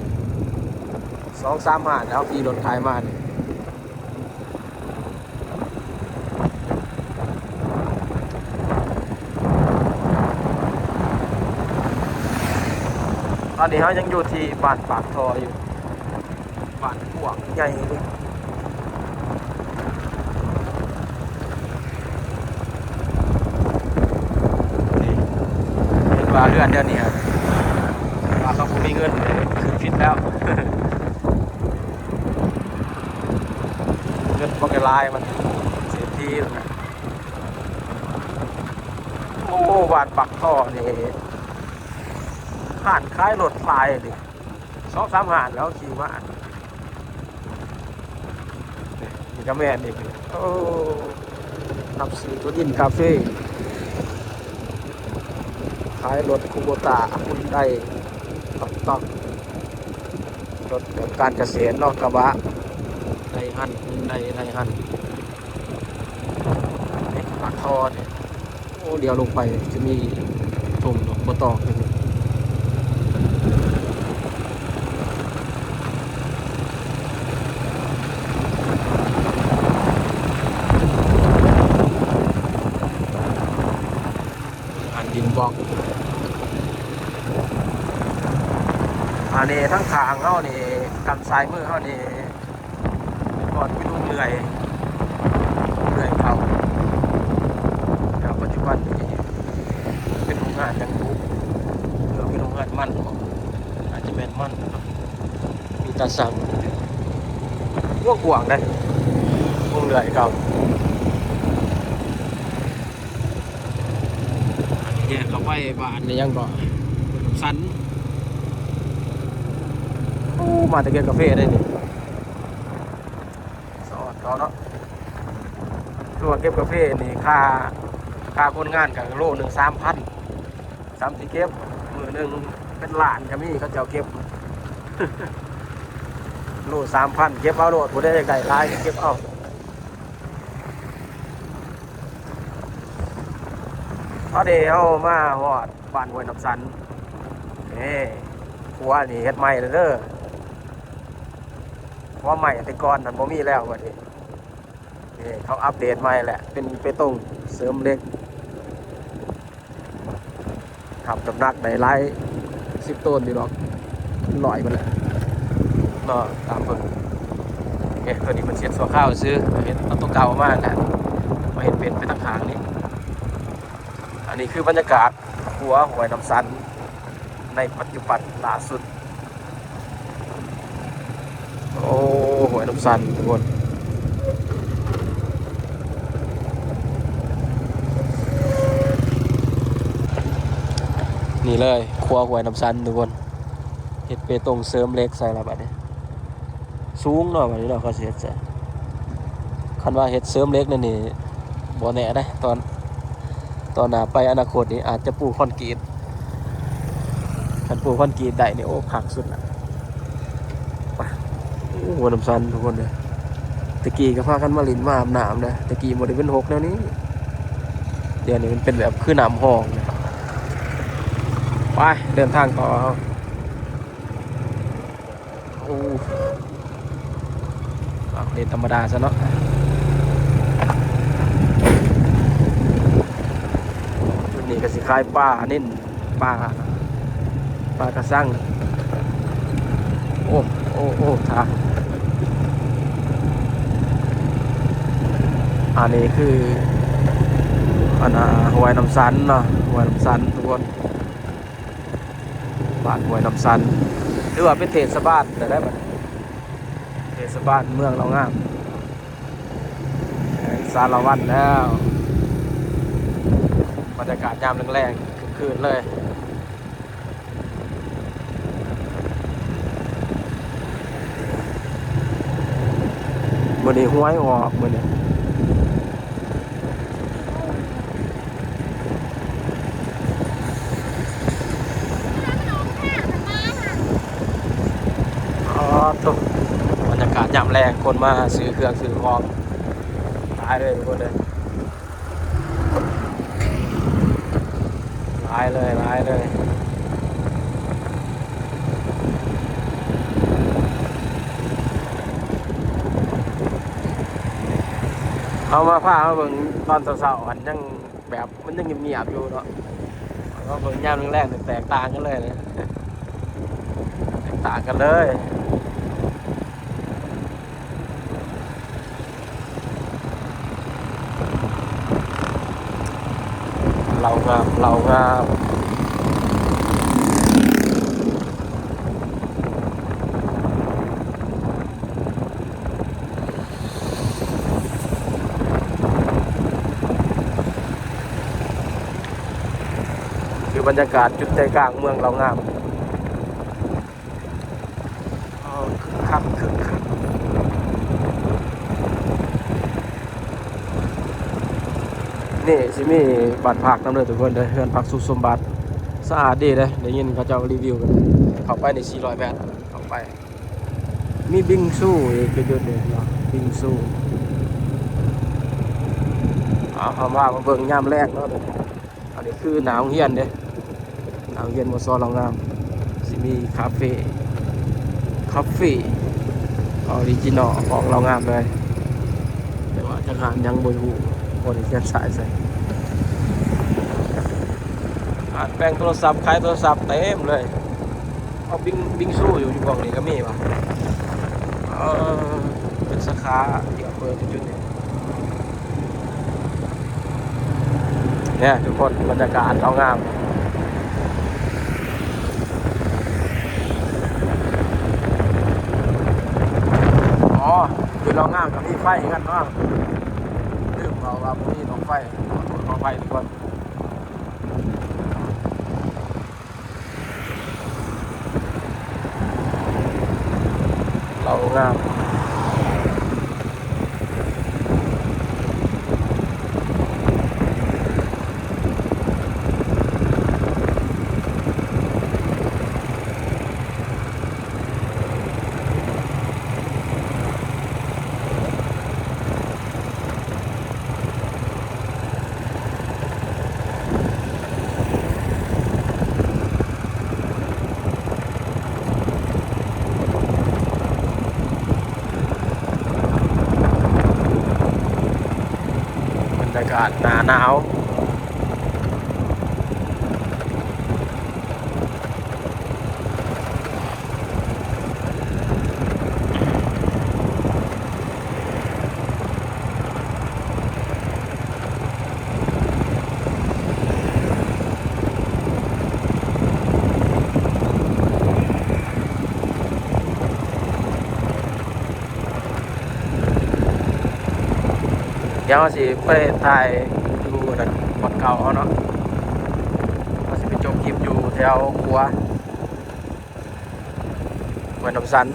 ສອງສາມຮ້ານແລ້ວຂີ່ລົດຂາຍມານີ້. ຕອນນີ້ເຮົາຍັງຢູ່ທີ່ບ້ານປາກທໍ່ຢູ່ ບ້ານກວ້າງໃຫຍ່ເດ້. ນີ້ ເຫັນວ່າເຮືອນແຖວນີ້ ວ່າເຂົາບໍ່ມີເງິນ ຄືຜິດແລ້ວ. ເງິນບໍ່ໄດ້ຫຼາຍ ມັນເສດຖີ. ໂອ້ ບ້ານປາກທໍ່ນີ້ ຮ້ານຂາຍລົດຫຼາຍເດ້ ສອງສາມຮ້ານແລ້ວຂີ່ມາ. ນີ້ກໍແມ່ນອີກ ໂອ້ ຮັບຊື້ໂຕດິນກາເຟ ຂາຍລົດຄູໂບຕ້າ ຮຸນໄດ ຕັອກ ລົດແບບການກະເສດເນາະ ກະບະ ໄດຮັນ ຮຸນໄດ ໄດຮັນ. ນີ້ປາກທໍ່ນີ້ ໂອ້ ດຽວລົງໄປຈະມີທົ່ງດອກບົວຕອງຢູ່. ອັນດິນບລັອກ ອັນນີ້ທາງຂ້າງເຮົານີ້ ທາງຊ້າຍມືເຮົານີ້ ກ່ອນເປັນໂຮງເລື່ອຍ ໂຮງເລື່ອຍເກົ່າ ແຕ່ປັດຈຸບັນນີ້ເປັນໂຮງງານຫຍັງບຸ ຫຼືເປັນໂຮງງານມັນບໍ ອາດຈະແມ່ນມັນນະ ມີຕາຊັ່ງ ກວ້າງໆເດ້ ໂຮງເລື່ອຍເກົ່າ. ແຍກເຂົ້າໄປບ້ານນີ້ຫຍັງເກາະ ສັນ ໂອ້ ມາແຕ່ເກັບກາເຟໄດ໋ນີ້ ສະອອດເຂົາເນາະ ຄືວ່າເກັບກາເຟນີ້ຄ່າ ຄ່າຄົນງານກໍໂລໜຶ່ງສາມພັນ ສ່ຳຊິເກັບ ມື້ໜຶ່ງເປັນລ້ານກໍມີ ເຂົາເຈົ້າເກັບ ໂລສາມພັນ ເກັບເອົາໂລດ ຜູ້ໃດຢາກໄດ້ຫຼາຍກໍເກັບເອົາ. ພໍດີເຮົາມາຮອດບ້ານຫ້ວຍນ້ຳສັນ ເອີ ຂົວນີ້ເຮັດໃໝ່ແລ້ວເດີ ຂົວໃໝ່ແຕ່ກ່ອນນັ້ນບໍ່ມີແລ້ວ ບັດນີ້ ເອີ ເຂົາອັບເດດໃໝ່ແຫຼະ ເປັນເປຕົງເສີມເຫຼັກ ຮັບນ້ຳໜັກໄດ້ຫຼາຍສິບໂຕນຢູ່ດອກ ເປັນຮ້ອຍພຸ້ນແຫຼະເນາະ ຕາມເບິ່ງ. ເອີ ຕົວນີ້ເພິ່ນເຊັດຊົ່ວຄາວຊື່ ເຮັດເອົາຕົວເກົ່າມາແຫຼະ ມາເຮັດເປັນໄປທາງຂ້າງນີ້. ອັນນີ້ຄືບັນຍາກາດຂົວຫ້ວຍນ້ຳສັນໃນປັດຈຸບັນລ່າສຸດ. ໂອ້ ຫ້ວຍນ້ຳສັນທຸກຄົນ ນີ້ເລີຍ ຂົວຫ້ວຍນ້ຳສັນທຸກຄົນ ເຮັດເປຕົງເສີມເຫຼັກໃສ່ລະບັດນີ້ ສູງເນາະ ບັດນີ້ເນາະ ເຂົາຊິເຮັດໃສ່ ຄັນວ່າເຮັດເສີມເຫຼັກນັ້ນນີ້ ບໍ່ແນ່ເດ້ ຕອນ ຕອນໜ້າໄປອະນາຄົດນີ້ອາດຈະປູຄອນກຣີດ ຄັນປູຄອນກຣີດໄດ້ນີ້ ໂອ້ ຄັກສຸດລະ ປະ ໂອ້ ຫ້ວຍນ້ຳສັນທຸກຄົນເດີ ແຕ່ກີ້ກໍພາກັນມາຫຼິ້ນມາອາບນ້ຳເດີ ແຕ່ກີ້ບໍ່ໄດ້ເປັນຮົກແນວນີ້ ດຽວນີ້ມັນເປັນແບບຄືນ້ຳຮ່ອງເລີຍ ໄປ ເດີນທາງຕໍ່ເຮົາ. ໂອ້ ເອົາ ເຮັດທຳມະດາຊະເນາະ ຈຸດນີ້ກໍຊິຂາຍປານິນ ປາ ປາກະຊັງ ໂອ້ ໂອ້ ໂອ້ ທ່າ ອັນນີ້ຄື ອັນນ່າ ຫ້ວຍນ້ຳສັນເນາະ ຫ້ວຍນ້ຳສັນທຸກຄົນ. ບ້ານຫ້ວຍນ້ຳສັນ ຖືວ່າເປັນເທດສະບານແລ້ວໄດ໋ບັດນີ້ ເທດສະບານເມືອງເລົ່າງາມ ແຂວງສາລະວັນແລ້ວ ບັນຍາກາດຍາມແລງໆ ຄຶກຄື້ນເລີຍ ມື້ນີ້ຫວຍອອກມື້ນີ້. ອໍ ໂທ້ ບັນຍາກາດຍາມແລງ ຄົນມາຊື້ເຄື່ອງຊື້ຂອງຫຼາຍເລີຍທຸກຄົນເອີຍ ຫຼາຍເລີຍ ຫຼາຍເລີຍ. ເຮົາມາ ພາມາເບິ່ງຕອນເຊົ້າໆ ຫັ້ນຍັງແບບມັນຍັງງຽບໆຢູ່ເນາະ ມາເບິ່ງຍາມແລງໆ ແຕກຕ່າງກັນເລີຍນະ ແຕກຕ່າງກັນເລີຍ. ເລົ່າງາມ ເລົ່າງາມ ຄືບັນຍາກາດຈຸດໃຈກາງເມືອງເລົ່າງາມ. ເອີ ຄຶກຄັກ ຄຶກຄັກ ນີ້ຊິມີບ້ານພັກນຳເດີທຸກຄົນເດີ ເຮືອນພັກສຸກສົມບັດ ສະອາດດີເດ້ ໄດ້ຍິນເຂົາເຈົ້າຣີວິວກັນ ເຂົ້າໄປນີ້ສີ່ຮ້ອຍແມັດ ເຂົ້າໄປ ມີບິງຊູອີກ ຈຸດໆນີ້ເນາະ ບິງຊູ. ເອົາ ເຮົາພາມາເບິ່ງຍາມແລງເນາະ ອັນນີ້ຄືໜ້າໂຮງຮຽນເດ້ ໜ້າໂຮງຮຽນ ມສ ເລົ່າງາມ ຊິມີຄາເຟ ຄາເຟອໍຣິຈິນອລຂອງເລົ່າງາມເລີຍ ແຕ່ວ່າຈະຮ້ານຫຍັງບໍ່ຮູ້ ບໍ່ໄດ້ຂຽນສາຍໃສ່ ຮ້ານແປງໂທລະສັບ ຂາຍໂທລະສັບເຕັມເລີຍ. ເອົາ ບິງ ບິງຊູຢູ່ ຢູ່ໝ່ອງນີ້ກໍມີຫວາ ເອີ ເປັນສາຂາທີ່ເປີດຢູ່ຈຸດນີ້ ເນຍທຸກຄົນ ບັນຍາກາດເລົ່າງາມ. ອໍ ຢູ່ເລົ່າງາມກໍມີໄຟຄືກັນເນາະ ລືມເວົ້າວ່າບໍ່ມີດອກໄຟ ຂໍໂທດຂໍອະໄພທຸກຄົນ. ເລົ່າງາມ ເ ກາດໜ້າໜາວ. ດຽວເຮົາຊິໄປຖ່າຍຢູ່ນັ້ນບ່ອນເກົ່າເຮົາເນາະ. ເຮົາຊິໄປຈົບຄລິບຢູ່ແຖວຂົວ ຫ້ວຍນ້ຳຊັນ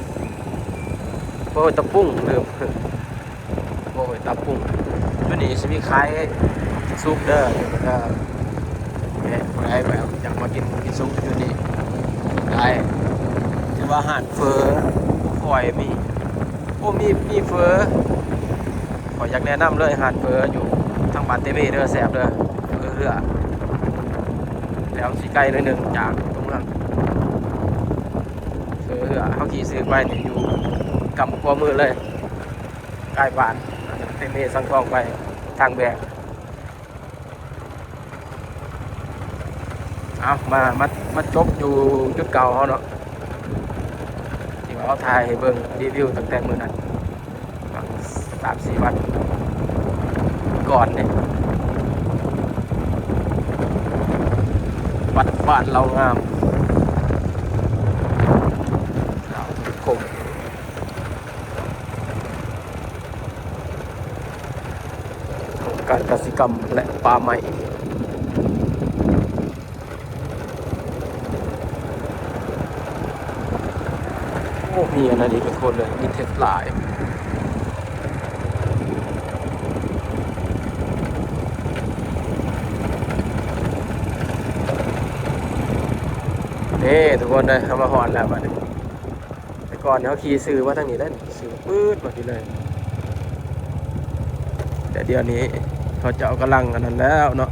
ຫ້ວຍຕະປຸງ ລືມ ໂອ້ຍ ຕຳບັກຫຸ່ງ. ຢູ່ນີ້ຊິມີຂາຍກິນສຸກເດີ ເດີ ແມ່ນ ຜູ້ໃດແບບຢາກມາກິນ ກິນສຸກຢູ່ນີ້ໄດ້. ຖືວ່າຮ້ານເຝີຂ້ອຍມີ ໂອ້ ມີ ມີເຝີ. ຂ້ອຍຢາກແນະນຳເລີຍ ຮ້ານເຝີຢູ່ທາງບ້ານເຕເມເດີ ແຊບເດີ ເຝີເຮືອ. ແຕ່ມັນຊິໄກໜ້ອຍໜຶ່ງຈາກຕົວເມືອງ. ເຝີເຮືອ ເຮົາຂີ່ຊື່ໄປນີ້ຢູ່ກຳຂວາມືເລີຍ. ໃກ້ບ້ານ ເຕເມສັງທອງໄປທາງແບກ. ເອົາ ມາ ມາ ມາຈົບຢູ່ຈຸດເກົ່າເຮົາເນາະ ທີ່ວ່າເຮົາຖ່າຍໃຫ້ເບິ່ງ ຣີວິວຕັ້ງແຕ່ມື້ນັ້ນ ສາມສີ່ວັນກ່ອນນີ້ ວັດບ້ານເລົ່າງາມ ລາວນິຄົມ. ການກະສິກຳ ແລະ ປ່າໄມ້. ໂອ້ ມີອັນນັ້ນອີກທຸກຄົນເລີຍ ມີເທັດຫຼາຍ. ນີ້ທຸກຄົນເອີຍ ເຮົາມາຮອດແລ້ວບັດນີ້. ແຕ່ກ່ອນເຮົາຂີ່ຊື່ມາທາງນີ້ເດ້ ຊື່ປືດມາພີ້ເລີຍ. ແຕ່ດຽວນີ້ເຂົາເຈົ້າກຳລັງອັນນັ້ນແລ້ວເນາະ.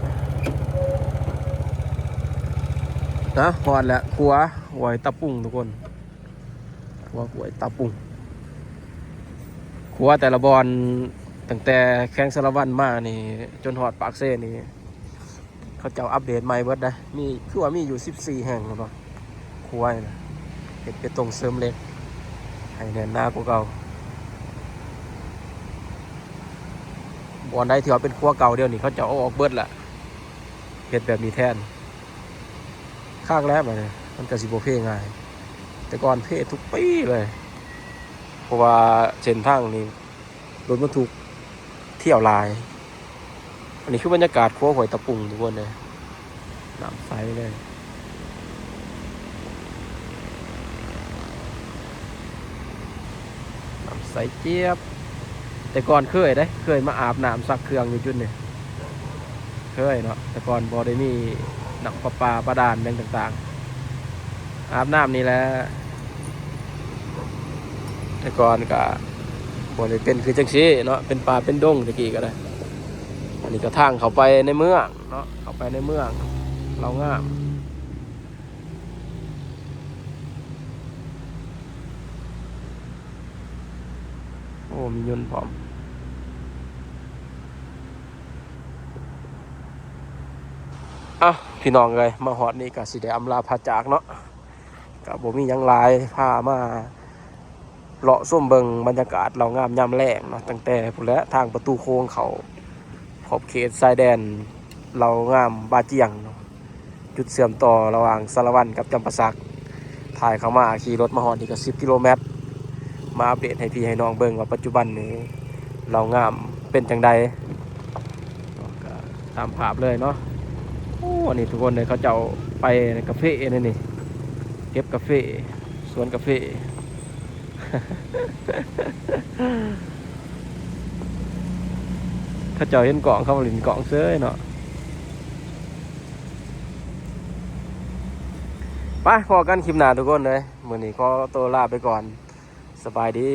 ນະ ຮອດແລ້ວ ຂົວຫ້ວຍຕະປຸງທຸກຄົນ ຂົວຫ້ວຍຕະປຸງ. ຂົວແຕ່ລະບ່ອນ ຕັ້ງແຕ່ແຂວງສາລະວັນມານີ້ ຈົນຮອດປາກເຊນີ້ ເຂົາເຈົ້າອັບເດດໃໝ່ເບິດເດ້ ມີ ຄືວ່າມີຢູ່ສິບສີ່ແຫ່ງພຸ້ນເນາະ ຂົວນີ້ນະ ເຮັດເບຕົງເສີມເຫຼັກໃຫ້ແໜ້ນໜາກວ່າເກົ່າ. ບ່ອນໃດທີ່ວ່າເປັນຂົວເກົ່າ ດຽວນີ້ເຂົາເຈົ້າເອົາອອກເບິດລະ ເຮັດແບບນີ້ແທນ. ຄັກແລ້ວບັດນີ້ ມັນກະຊິບໍ່ເພງ່າຍ ແຕ່ກ່ອນເພທຸກປີເລີຍ ເພາະວ່າເສັ້ນທາງນີ້ ລົດບັນທຸກທ່ຽວຫຼາຍ. ອັນນີ້ຄືບັນຍາກາດຂົວຫ້ວຍຕະປຸງທຸກຄົນເອີຍ ນ້ຳໃສເລີຍ ນ້ຳໃສຈຽບ. ແຕ່ກ່ອນເຄີຍເດ້ ເຄີຍມາອາບນ້ຳຊັກເຄື່ອງຢູ່ຈຸດນີ້ ເຄີຍເນາະ ແຕ່ກ່ອນບໍ່ໄດ້ມີນ້ຳປະປາບາດານຫຍັງຕ່າງໆ ອາບນ້ຳນີ້ແຫຼະ. ແຕ່ກ່ອນກະບໍ່ໄດ້ເປັນຄືຈັ່ງຊີ້ເນາະ ເປັນປ່າເປັນດົງແຕ່ກີ້ກະໄດ້. ອັນນີ້ກະທາງເຂົ້າໄປໃນເມືອງເນາະ ເຂົ້າໄປໃນເມືອງເລົ່າງາມ. ໂອ້ ມີຍົນພ້ອມ. ເອົ້າ ພີ່ນ້ອງເອີຍ ມາຮອດນີ້ກະຊິໄດ້ອຳລາພາຈາກເນາະ ກະບໍ່ມີຫຍັງຫຼາຍ ພາມາເລາະຊົມເບິ່ງບັນຍາກາດເລົ່າງາມຍາມແລງເນາະ ຕັ້ງແຕ່ພຸ້ນແຫຼະ ທາງປະຕູໂຂງເຂົ້າຂອບເຂດຊາຍແດນເລົ່າງາມບາຈຽງເນາະ. ຈຸດເຊື່ອມຕໍ່ລະຫວ່າງສາລະວັນກັບຈຳປາສັກ ຖ່າຍເຂົ້າມາ ຂີ່ລົດມາຮອດນີ້ກະສິບກິໂລແມັດ ມາອັບເດດໃຫ້ພີ່ໃຫ້ນ້ອງເບິ່ງວ່າປັດຈຸບັນນີ້ເລົ່າງາມເປັນຈັ່ງໃດ ກະຕາມພາບເລີຍເນາະ. ໂອ້ ອັນນີ້ທຸກຄົນເອີຍ ເຂົາເຈົ້າໄປກາເຟແນວນີ້ ເກັບກາເຟ ສວນກາເຟ. ເຂົາເຈົ້າເຫັນກ້ອງ ເຂົາມາຫຼິ້ນກ້ອງເສີຍເນາະ. ໄປ ພໍ້ກັນຄລິບໜ້າທຸກຄົນເອີຍ ມື້ນີ້ຂໍໂຕລາໄປກ່ອນ ສະບາຍດີ.